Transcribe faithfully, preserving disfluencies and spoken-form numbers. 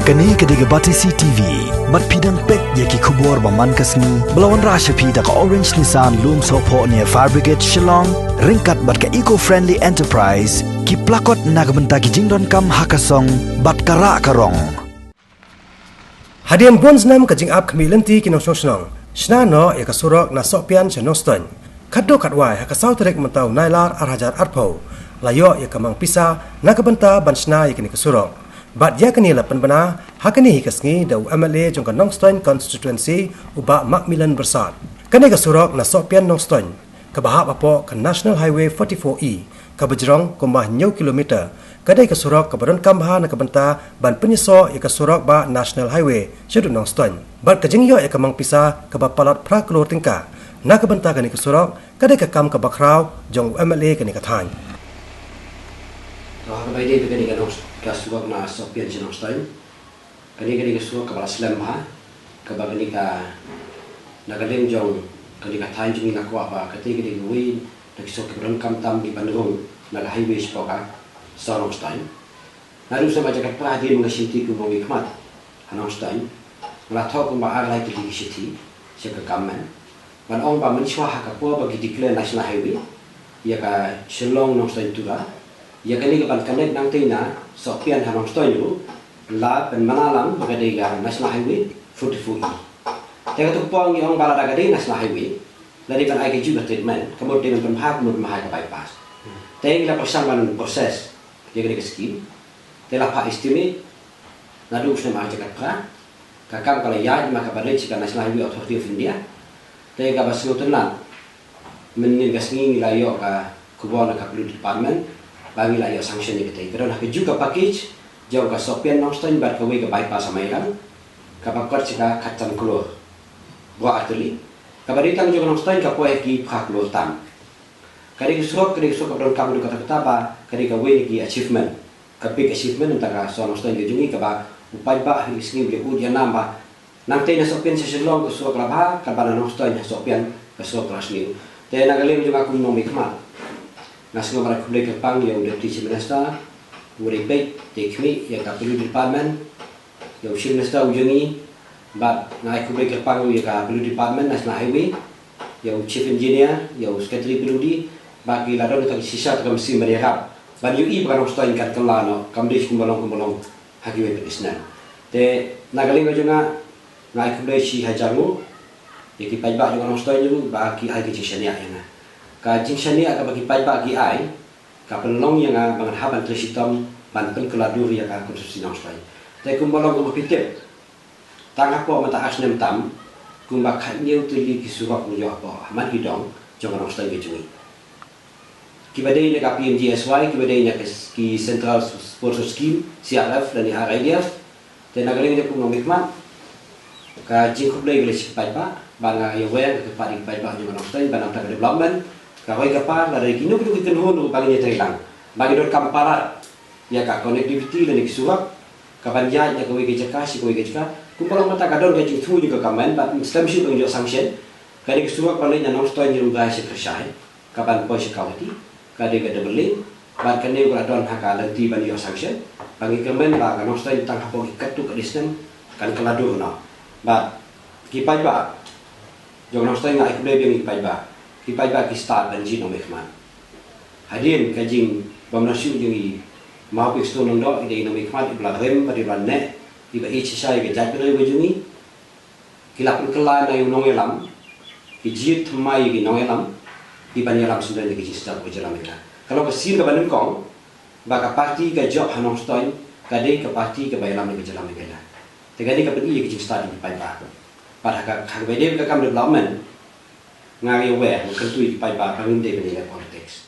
Kane ka dei ka Batesi T V. Bad phi dang peit ïa ki khubor ba man ka sngi ba la wanrah sha phi da ka Orange Nissan Lumsohphoh near Fire Brigade Shillong, ryngkat bad ka Eco Friendly Enterprise, ki plakot na ka bynta ki jingdonkam ha ka song bad ka rah ka rong. Hadien bun snem ka jingap khmih lynti ki nongshong shnong, shna noh ïa ka surok na Sohpian sha Nongstoiñ. Khatduh khatwai ha ka saw tarik mynta u Nailar ar hajar arphew, la ïoh ïa ka mang pisa na ka bynta ban shna ïa kane ka surok. Bad ïa kane la pynbna ha kane hi ka sngi da u M L A jong ka Nongstoiñ Constituency, u Bah Macmillan Byrsat. Kane ka surok na Sohpian Nongstoiñ, kaba hap hapoh ka National Highway forty-four E, kaba jrong kumba hynñiew kilometer, ka dei ka surok kaba donkam bha na ka bynta ban pynïasoh ïa ka surok ba National Highway shaduh Nongstoiñ. Bad ka jingïoh ïa ka mang pisa kaba palat phra klur tyngka na ka bynta kane ka surok, ka dei ka kam kaba khraw jong u M L A kane ka thaiñ. To, ha kaba ïadei bad kane ka nong, ka surok na Sohpian sha Nongstoiñ, kane ka dei ka surok kaba la slem bha, kaba kane ka, na ka liang jong kane ka thaiñ jong ngi nga kwah ba kata ka dei kawei na ki surok kiba donkam tam kiban rung na ka highway shapoh ka sawdong Nongstoiñ. Naduh snem ar hajar khatphra hadien ba nga shimti kum u nongmihkhmat ha Nongstoiñ, nga la thoh kumba ar lai tylli ki shithi sha ka government ban ong ba mynshuwa ha ka por ba ki declare National Highway ïa ka Shillong Nongstoiñ Tura, ïa kane kaban connect nangtei na Sohpian ha Nongstoiñ ruh la pynbna lang ba ka dei ka National Highway forty-four E. Te katto ka por ngi ong ba lada ka dei National Highway, la dei ban ai kajuh ka treatment, ka mut dei ban pynbha, ka mut pynbha ka bypass. Te ngi la pyrshang ban process ïa kane ka scheme. Te la phah estimate naduh u snem ar hajar khatphra. Ka kam ka la ïaid ma kaba leit sha ka National Highway Authority of India. Te kaba sngewtynnat, mynnin ka sngi ngi la ïoh ka khubor na ka P W D department ba ngi la ïoh sanction ïa kata. Ka don ha kajuh ka package jong ka Sohpian Nongstoiñ bad kawei ka bypass ha Mairang, kaba kot sha ka khatsan klur baroh artylli. Kaba dei tang jong ka Nongstoiñ ka poi ha ki phra klur tam. Ka dei ka surok, ka dei ka surok kaba donkam haduh katta katta ba ka dei kawei na ki achievement, ka big achievement na ka bynta ka sawdong Nongstoiñ ka jong ngi, kaba u paidbah ha kine ki sngi u ïa ud ïa nam ba nangtei na Sohpian sha Shillong ka surok ka la bha, katba na Nongstoiñ ha Sohpian ka surok ka la sniew. Te na ka liang jong nga kum u nongmihkhmat, nga sngewbha ban ai khublei kyrpang ïa u Deputy Chief Minister uba dei peit, dei khmih, ïa ka P W D department, ïa u Chief Minister u jong ngi, bad nga ai khublei kyrpang ruh ïa ka P W D department, National Highway, ïa u Chief Engineer, ïa u Secretary P W D, ba ki la don kata ka shisha, kata ka mynsiem ban ïarap ban ïohi ba ka Nongstoiñ kan kylla noh, kam dei kumba long kumba long ha kiwei pat ki snem. Te na ka liang ka jong nga, nga ai khublei shi hajar nguh ïa ki paidbah jong ka Nongstoiñ ruh ba ki ai ka jingshaniah ïa nga. Ka jingshaniah kaba ki paidbah ki ai ka pynlong ïa nga ba ngan hap ban trei shitom ban pynkylla dur ïa ka constituency Nongstoiñ. Te kumba long kumba phi tip, tang hapoh mynta ar snem tam, kumba khathynñiew tylli ki surok ngi ïoh hapoh ha man ki dong jong ka Nongstoiñ ka jong ngi. Kiba dei na ka P M G S Y, kiba dei na ka s-, ki Central Sponsor Scheme, C R F lane R I D F. Te na ka liang jong nga kum u nongmihkhmat, ka jingkhublei ka leit sha ki paidbah, ba nga ïa wer ka kyrpad ïa ki paidbah jong ka Nongstoiñ ba na ka bynta ka development, ka roi ka par, lada kino kino ki kynhun ruh ba ngin ïa trei lang, ba ki donkam palat ïa ka connectivity lane ki surok kaban ïaid na kawei ka jaka sha kawei ka jaka. Kumba long mynta ka don ka jingthmu jong ka government, bad slem shuh ba ngin ïoh sanction. Ka dei ka surok ba leit na Nongstoiñ ruh ka sha Kyrshai, kaban poi sha Guwahati, ka dei ka double lane. Bad kane ka la don ha ka lynti ban ïoh sanction, ba ngi kyrmen ba ka Nongstoiñ tang hapoh ki katto katne snem kan kylla dur noh. Bad ki paidbah jong ka Nongstoiñ, nga ai khublei biang ïa ki paidbah. Ki paidbah ki stad ban jied nongmihkhmat. Hadien ka jingbymnashuh jong i Mawpik Stone Lyngdoh, i dei i nongmihkhmat iba la rim bad iba la neh, iba ïeit shisha ïa ka jaitbynriew ka jong ngi. Ki la pynkylla na u nongïalam, ki jied thymmai ïa ki nongïalam, ki ban ïalam syndon ïa ki jingstad ka jylla Amerika. Ka long ka sien kaba nyngkong ba ka party ka jop ha Nongstoiñ ka dei ka party kaba ïalam ïa ka jylla Amerika. Te kane ka pyni ïa ka jingstad jong ki paidbah. Bad ha ka, ha kaba ïadei bad ka kam development, nga ïa wer, nga kyntu ïa ki paidbah ba ngim dei ban ïaleh politics.